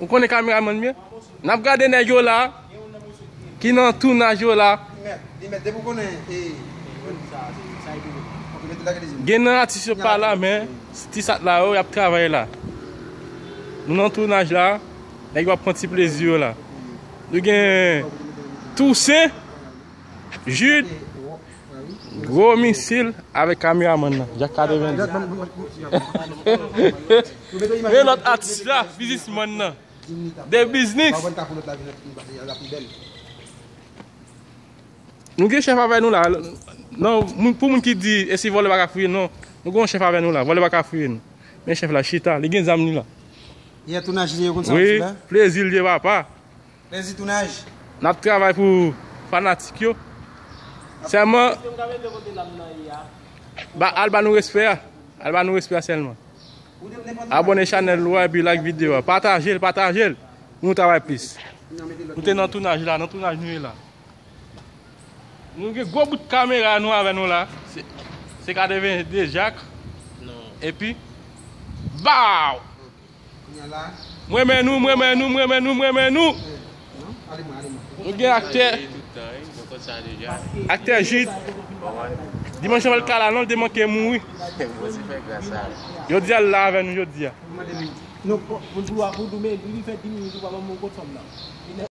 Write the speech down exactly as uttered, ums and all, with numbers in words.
Ou konnen kameramann mwen? N ap gade nèg yo la, ki nan tounaj yo la. Gen nan atis yo pa la, men ti sat la yo, y ap travay la. Nou nan tounaj la, nèg yo ap pran ti plezi yo la. Nou gen Toussaint, Jude, Gwo Misil avèk kameramann nan, Jack katrevenndis. Men lòt atis la, biznismann nan. De biznis. Nou gen chèf avè nou la. Non, moun, pou moun ki di, e si vòlè pa ka fouye, non. Nou gen yon chèf avè nou la, vòlè pa ka fouye nou. Men chèf la chita, li gen zam li la. Yè tounaj li ye, konn sa w di la? Wi, plezi l ye, papa. Plezi tounaj. N ap travay pou fanatik yo. Sèlman, ba, al ba nou respè a. Al ba nou respè a sèlman. Abòne chanèl ou a epi like videyo a. Pataje l, pataje l. Pou nou travay plis. Nou te nan tounaj la, nan tounaj nou ye la. Nou gen gwo bout kamera nou avè nou la. Se, se katrevenndis Jack. Epi, baw! Mwen men nou, mwen men nou, mwen men nou, mwen men nou. Nou gen aktè. Aktè Jude. Dimanch nan kala non, l te manke mouri. Jodi a l la avè nou jodi a.